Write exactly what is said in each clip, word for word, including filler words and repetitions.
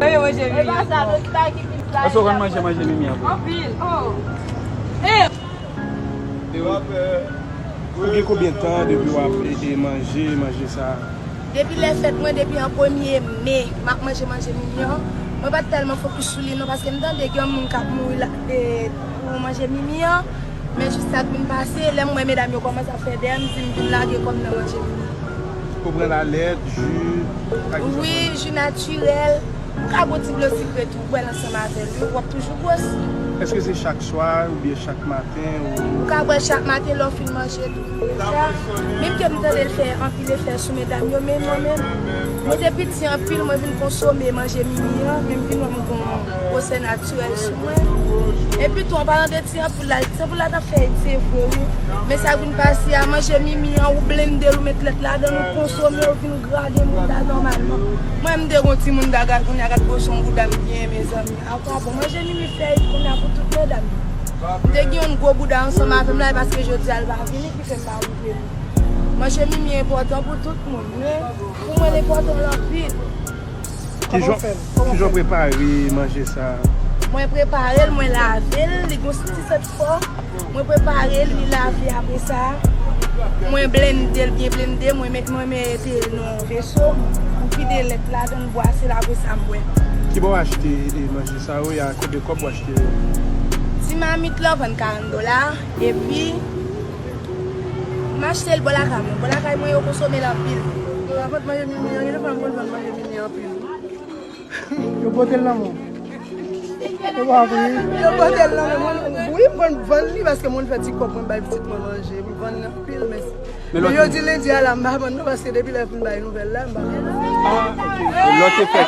Èske w konn manje manje mimi an tou? Ou gen konbyen tan depi w ap e, e manje, manje sa? Depi lè fèt mwen, depi an premye me, m ap manje manje mimi an. Mwen pa t tèlman fokis sou li non, paske m tande gen moun k ap mouri la, e, pou manje mimi an. Men jis sa k vin pase, lè m wè medam yo kòmanse ap fè dèyè m, m di m vin lage kò m nan manje mimi. Ou pran lalèt, ji, ak ki sòs? Wi, ji natirèl. Ou ka bwè ti dlo sikre tou, bwè l ansanm avè l, wi, w ap toujou gwosi. Èske se chak swa oubyen chak maten ou? Ou ka bwè l chak maten lè w fin manje tou. Deja, menm ke m tande l fè anpil efè sou medam yo, men mwen menm, mwen te piti anpil, mwen vin konsome manje mimi an, men m vin wè m gon gwosè natirèl sou mwen. Epi tou, an palan de ti anpoul la, ti anpoul la t ap fè efè vre, wi. Men sa k vin pase a, manje mimi an, ou blende l, ou met lèt ladan l, ou konsome, ou vin gra gen moun la nòmalman. Mwen, m te gon timoun daga, kounye a gad gwosè yon bouda m genyen, mezanmi. Apa bon, manje mimi fè it kounye a pou tout medam yo. M te gen yon gwo bouda ansanm avè m la, e paske jodi a l pa vini ki fè m pa rive. Manje mimi enpòtan pou tout moun, men pou mwen l enpòtan l anpil. Kijan, kijan w prepare manje sa? Mwen prepare l, mwen lave l, li gon ti sèt fò. Mwen prepare l, li lave apre sa. Mwen blende l byen blende, mwen met, mwen mete l nan yon veso, m vide lèt ladan l, bwase l apre sa m bwè. Kibò w achte, e, manje sa yo, e a konbyen kòb w achte yo? Ti mamit lan vann karant dola, epi m achte l bò lakay mwen. Bò lakay mwen yo konsome l anpil. Yo pa vann manje mimi an, gen de fwa m konn vann manje mimi an anpil. Yo pote l nan men w. Yo pa vre. Yo pote l nan men mwen. Wi, mwen vann li paske mwen fè ti kòb mwen bay pitit mwen manje. M vann li anpil, men men yo di lendi a la, m pa vann non, paske depi lè yo fin bay nouvèl la, m pa vann. Ah, ok. E lòt efè.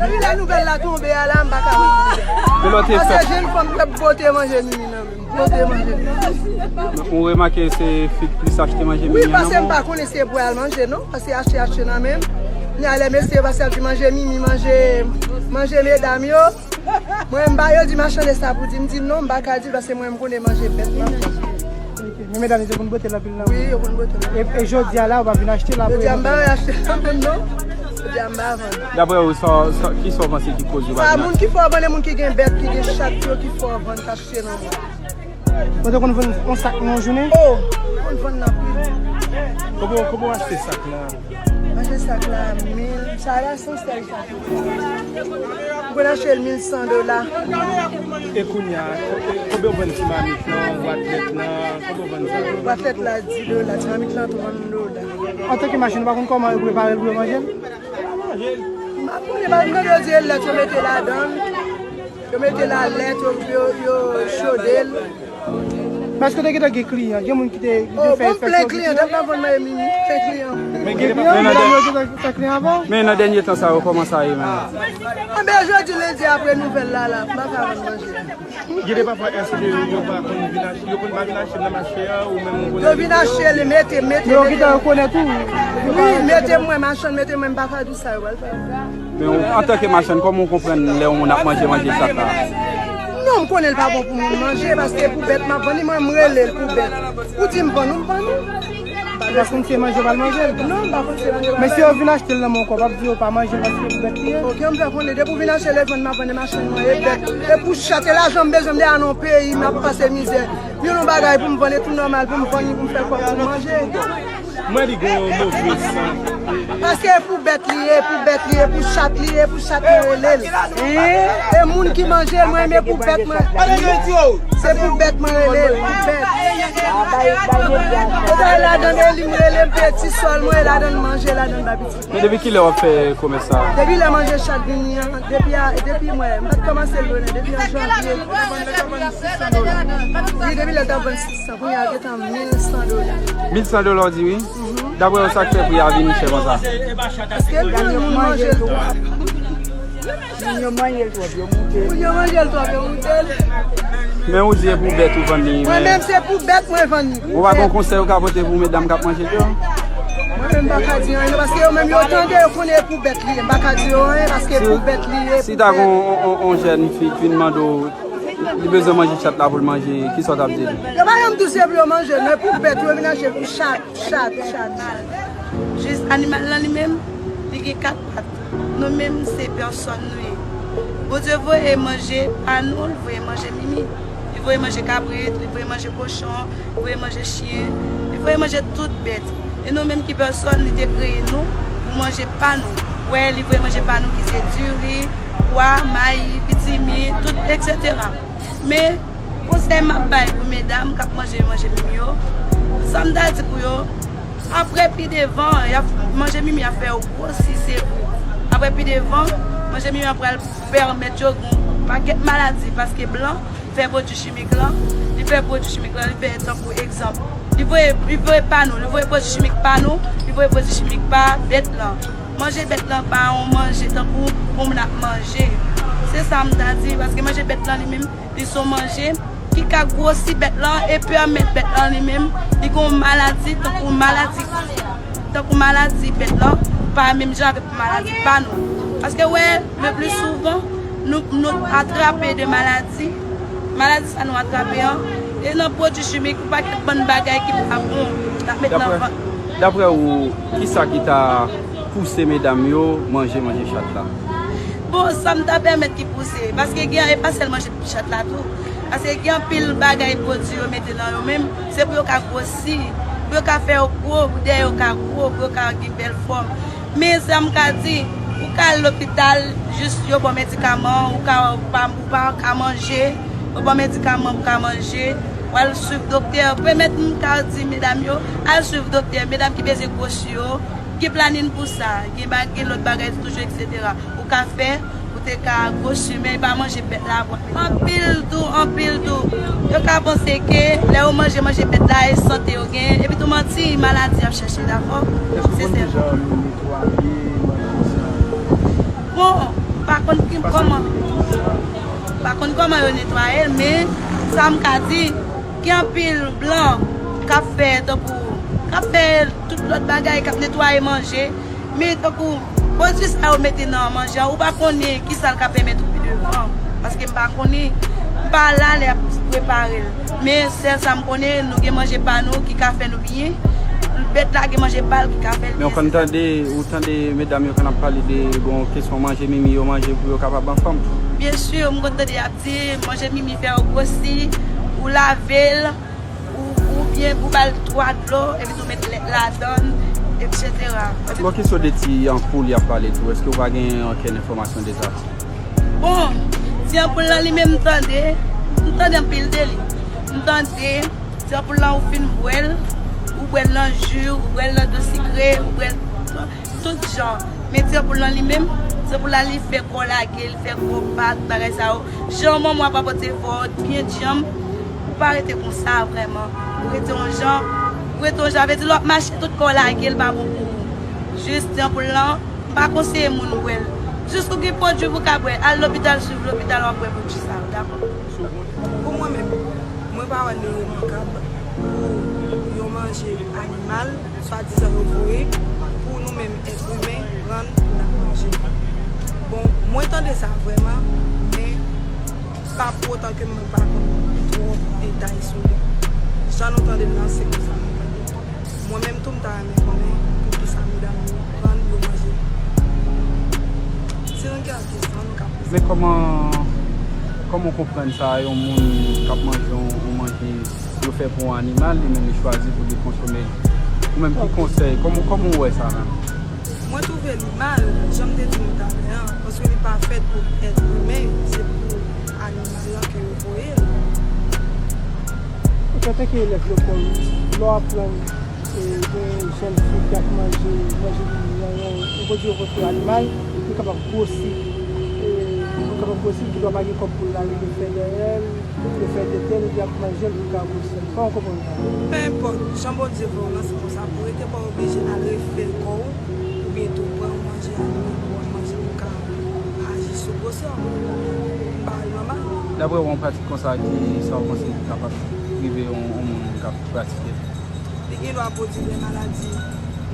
Depi lè nouvèl la tonbe a la, m pa ka vann manje. E lòt efè. Paske jèn fanm k ap pote manje mimi nan men m. Pote manje. Ou remake se fi k plis achte manje mimi an nan men w? Wi, paske m pa konnen si se pou al manje non, paske achte achte nan men m. Ni a lè mesye yo pase ap di manje mimi, manje, manje medam yo. Mwen m ba yo di machann sa pou di, m di non, m pa ka di l paske mwen m konnen manje bèt machann. Ok, men medam yo te konn pote l anpil nan men w? Wi, yo konn pote l. E, e jodi a la, ou pa vin achte l apre? Jodi a m pa vin achte l nan men m non. Jodi a m pa vann. Daprè ou, sa, sa, kisa w panse ki koz yo pa vin achte? Sa moun ki fè w vann, e moun ki gen bèt, ki gen chat yo, ki fè w vann, k achte nan men w. Ou te konn vann yon sak nan yon jounen? Oh, m konn vann nan pil. Kòman, kòman w achte sak la? M achte sak la mil, sa la san sèl sa. M konn achte l mil san dola. E kounye a, e, konbyen w vann ti mamit lan, bwat lèt lan, konbyen w vann sa? Bwat lèt la dis dola, ti mamit lan trant dola. Antanke machann, ou pa konn kòman yo prepare l pou yo manje l? M pa konnen, pa m tande yo di e lèt yo mete ladan l. Yo mete lalèt, yo, yo, yo chode l. Men èske w te gentan gen kliyan? Gen moun ki te, ki te fè efè sou kliyan? Oh, bon, plen kliyan, dat m ap vann manje mimi, plen kliyan. Men gen kliyan, medam yo gentan fè kliyan avè w? Men nan dènye tan sa yo, kòman sa ye menm? Anben, jodi lendi apre nouvèl la, la, m pa ka vann manje. Gen de pafwa, èske yo pa konn vin achte, yo konn pa vin achte nan mache a, ou menm ou konnen? Yo vin achte, li mete, mete, mete. Yo gentan rekonèt ou? Wi, mete mwen, machann, mete mwen, m pa ka di w sa yo pral fè. Men ou, antanke machann, kòman ou konprann lè yon moun ap manje manje chat la? Non, m konnen l pa bon pou moun manje, paske pou bèt m ap vann li, mwen m rele l pou bèt. Ou di m vann ou, m vann ou. Ou pa konn si se manje w pral manje l? Non, m pa konn si se manje w pral manje. Men si yo vin achte l nan men w ankò, w p ap di yo pa manje l paske pou bèt li ye? Oke, m fè konnen, depi w vin achte l, e vann m ap vann, e machann mwen, e bèt, e pou chat, e lajan m bezwen, m deja nan yon peyi, m ap pase mizè. Youn yon bagay pou m vann, e tou nòmal pou m vann li, pou m fè kòb, pou m manje. Mwen li gen yon move san. Paske e pou bèt li ye, e pou bèt li ye, e pou chat li ye, e pou chat mwen rele l. E moun ki manje l, mwen, men pou bèt mwen. Se pou bèt mwen rele l, pou bèt. Ou ta ladan l, e li m rele m, peye ti sòl mwen, e ladan l manje, ladan l ba pitit. Men depi kilè w ap fè komès sa a? Depi lè manje chat vini an, depi a, depi mwen, m pa t kòmanse l bonè, depi an janvye. Wi, depi lè l t ap vann sis san, kounye a gentan mil san dola. Mil san dola w di wi? Mhm. Daprè w, sa k fè pri a vin chè konsa? Paske moun yo manje l twòp. Moun yo manje l twòp, yo moute l. Moun yo manje l twòp, yo moute l. Men ou di e pou bèt ou vann li, men. Mwen menm se pou bèt mwen vann li. Ou pa gon konsèy ou ka pote pou medam k ap manje l yo? Mwen menm m pa ka di anyen non, paske yo menm yo tande, yo konnen e pou bèt li ye. M pa ka di yo anyen paske e pou bèt li ye. Si ta gon on, on, on jèn fi k vin mande w, li bezwen manje chat la pou l manje, kisa w t ap di l? Yo pa janm di w se pou yo manje l, men pou bèt, yo vin achte pou chat, chat, chat, chat. Jis animal lan li menm, li gen kat pat. Nou menm, se pèsòn nou ye. Bondye voye manje pa nou, li voye manje mimi. Li voye manje kabrit, li voye manje kochon, li voye manje chen, li voye manje tout bèt. E nou menm ki pèsòn, li te kreye nou pou manje pa nou. Wè, li voye manje pa nou ki se diri, pwa, mayi, pitimi, tout, etsetera. Men, konsèy m ap bay pou medam k ap manje manje mimi yo, sa m ta di pou yo, apre pi devan, y ap, manje mimi ap fè yo gwosi, se vre. Apre pi devan, manje mimi an pral pèmèt yo gen yon pakèt maladi, paske blan fè pwodui chimik lan, li fè pwodui chimik lan, li fè tankou egzanp. Li voye, li voye pa nou, li voye pwodui chimik pa nou, li voye pwodui chimik pa bèt lan. Manje bèt lan pa yon manje tankou yon moun ap manje. Se sa m ta di, paske manje bèt lan li menm, li se yon manje ki ka gwosi bèt lan e pèmèt bèt lan li menm, li gen yon maladi, tankou maladi, tankou maladi bèt lan, pa menm jan avèk maladi pa nou. Paske wè, le pli souvan, nou, nou atrape de maladi, maladi sa nou atrape an, e nan pwodui chimik, yon pakèt bann bagay ki pa bon, n ap met nan vant. Daprè ou, kisa ki ta pouse medam yo manje manje chat la? Bon, sa m ta pèmèt ki pouse, paske gen, e pa sèl manje chat la tou. Paske gen anpil bagay pwodui yo mete nan yo menm, se pou yo ka gwosi, pou yo ka fè yo gwo, pou dèyè yo ka gwo, pou yo ka gen bèl fòm. Men sa m ka di, ou ka al lopital, jis yo ba w medikaman, ou ka, ou pa, ou pa ka manje, yo ba w medikaman pou ka manje, w al swiv doktè. Pèmèt m ka di medam yo, al swiv doktè, medam ki bezwen gwosi yo, gen planin pou sa, gen ba-, gen lòt bagay toujou, etsetera. Ou ka fè, ou te ka gwo chimen, pa manje bèt la. Anpil tou, anpil tou. Yo ka panse ke lè yo manje, manje bèt la, e sante yo gen. Epi tou manti, maladi y ap chèche, dakò? Èske w konn kijan yo netwaye manje sa? Bon, m pa konn ki, kòman, m pa konn kòman yo netwaye l, men sa m ka di, gen anpil blan k ap fè tankou, k ap fè tout lòt bagay, k ap netwaye manje. Men tankou pwodui sa yo mete nan manje an, ou pa konnen kisa l ka pèmèt ou pi devan. Paske m pa konnen, m pa la lè y ap prepare l. Men sèl sa m konnen, nou gen manje pa nou ki ka fè nou byen. Bèt la gen manje pa l ki ka fè l byen. Men ou konn tande, ou tande medam yo konn ap pale de, bon, kesyon manje mimi yo manje pou yo kapab anfòm? Byen si, m konn tande y ap di manje mimi fè yo gwosi, ou lave l, ou, oubyen pou ba l twa dlo, epi tou met lèt ladan l, etsetera. Bon, kesyon de ti anpoul y ap pale tou, èske w pa gen okenn enfòmasyon de sa? Bon, ti anpoul lan li menm m tande, m tande anpil de li. M tande, ti anpoul lan ou fin bwè l, ou bwè l nan ji, ou bwè l nan dlo sikre, ou bwè l tout jan. Men ti anpoul lan li menm, ti anpoul la li fè kò lage, li fè gwo pat, bagay sa yo. Jan manman w ap pote fò, byen djanm, ou pa rete konsa vrèman. Ou rete yon jan, ou rete yon jan, vle di lè w ap mache tout kò w lage, l pa bon pou ou. Jis ti anpoul lan, m pa konseye moun bwè l. Jis ou gen pwodui pou w ka bwè, al lopital, swiv lopital, w ap bwè pwodui sa yo, dakò? Pou mwen menm, mwen pa wè li remakab pou yon manje animal swadizan yo voye pou nou menm èt imen pran pou n ap manje. Bon, mwen tande sa vrèman, men pa pou otan ke mwen pa konn twòp detay sou li. Jan nou tande l lan, se konsa mwen tande l. Mwen menm tou, m ta renmen konnen poukisa medam yo pran yo manje. Se yon kesyon nou ka poze. Men kòman, kòman w konprann sa, yon moun k ap manje yon, yon manje yo fè pou yon animal, li menm li chwazi pou li konsome l. Ou menm, ki konsèy, kòman, kòman w wè sa menm? Mwen twouve li mal, jan m te di nou talè a, paske li pa fèt pou èt imen, se pou animal lan ke yo voye l. Antanke elèv lekòl, lè w aprann, e, gen jèn fi k ap manje, manje mimi an, yon, yon pwodui yo fè pou animal, yo kapab gwosi, e, yo kapab gwosi, li gendwa pa gen kòb pou l ale fè dèyè l, yo fè de tèl, epi y ap manje l pou l ka gwosi. Kòman w konprann sa? Pe enpòt jan Bondye fè w lan, se konsa pou w rete, pa oblije al refè kò w, oubyen tou pran yon manje animal pou w ap manje pou w ka aji sou gwosè w. M pa wè l nòmal. Daprè w, yon pratik konsa, ki sa w panse ki kapab rive yon, yon moun k ap pratike l? Li gendwa pwodui de maladi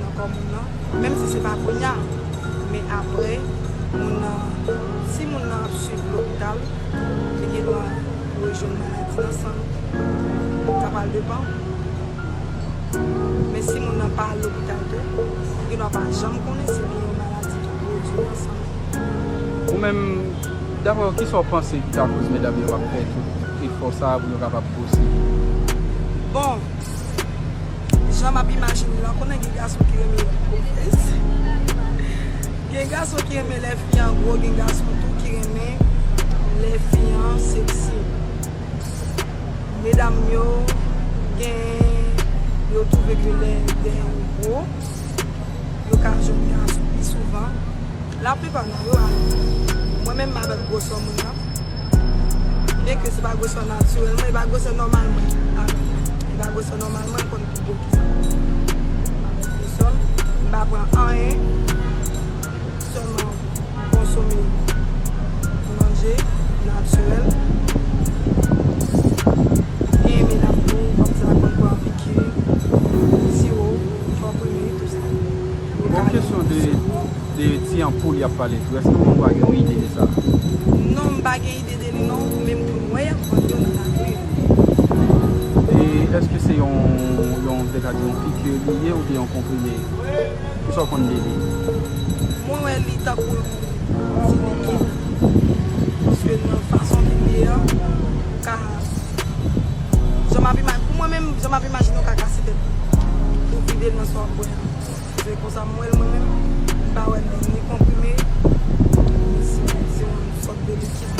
nan kò moun nan, menm si se pa kounya, men apre, moun nan, si moun nan ap swiv lopital, li gendwa rejwenn maladi nan san l. Sa pral depann. Men si moun nan pa al lopital tou, ou gendwa pa janm konnen si li gen yon maladi ki pwodui ansanm. Ou menm, daprè w, kisa w panse ki ka koz medam yo ap fè tout efò sa a pou yo kapab gwosè? Bon, jan m ap imajine la, konnen gen gason ki renmen gwo fes. Gen gason ki renmen lè fi an gwo, gen gason tou ki renmen lè fi an seksi. Medam yo gen, yo twouve ke lè dèyè yo gwo, yo ka jwenn gason pi souvan. Laplipa nan yo, alò, mwen menm m avèk gwosè moun nan, byenke se pa gwosè natirèl mwen, e pa gwosè nòmal mwen, alò, e pa gwosè nòmal mwen, m konn pi gwo ki sa. M avèk gwosè m, m pa pran anyen, sèlman konsome manje natirèl. Gen medam tou, kòmsi la konn pran piki, siwo, konprime, tou sa. Bon, kesyon de, de ti anpoul y ap pale tou, èske ou pa gen yon ide de sa? Non, m pa gen ide de li non, menm pou m wè y ap vann yo nan lari. E èske se yon, yon, te ka di yon piki li ye oubyen yon konprime? Kisa w konn de li? Mwen wè li tankou yon ti likid. Paske nan fason ke li ye an, ou ka, jan m ap imaj-, pou mwen menm, jan m ap imajine, ou ka kase tèt ou pou vide l nan sa w ap bwè an. Se konsa m wè l mwen menm, m pa wè l ni konprime, ni si se yon sòt de likid.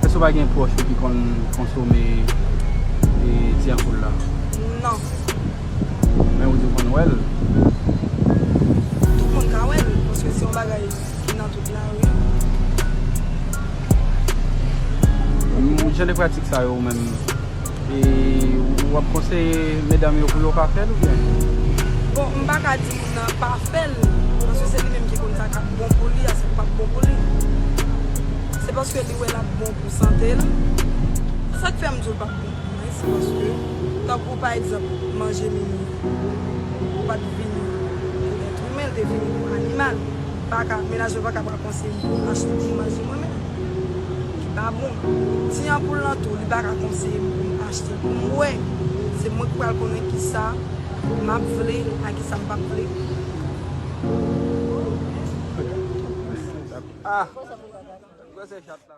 Èske w pa gen pwòch ou ki konn konsome, e, ti anpoul la? Non. Men ou di w konn wè l? Tout moun ka wè l, paske se yon bagay ki nan tout lari. M, jan de pratik sa yo ou menm, e, w ap konseye medam yo pou yo pa fè l oubyen? Bon, m pa ka di moun nan pa fè l, paske se li menm ki konn sa k ap bon pou li, a sa k p ap bon pou li. Se paske li wè l ap bon pou sante l. Sa k fè m di w l p ap bon pou mwen, se paske, tankou pa egzanp, manje mimi, ou pa t vini pou èt imen, l te vini pou animal. Pa ka, mennaj mwen pa ka pral konseye m pou m achte pou m manje mwen menm. Ki pa bon. Ti anpoul lan tou, li pa ka konseye m pou m achte pou m bwè. Se mwen ki pral konnen kisa m ap vle ak kisa m p ap vle. Ah, gwosè chat la.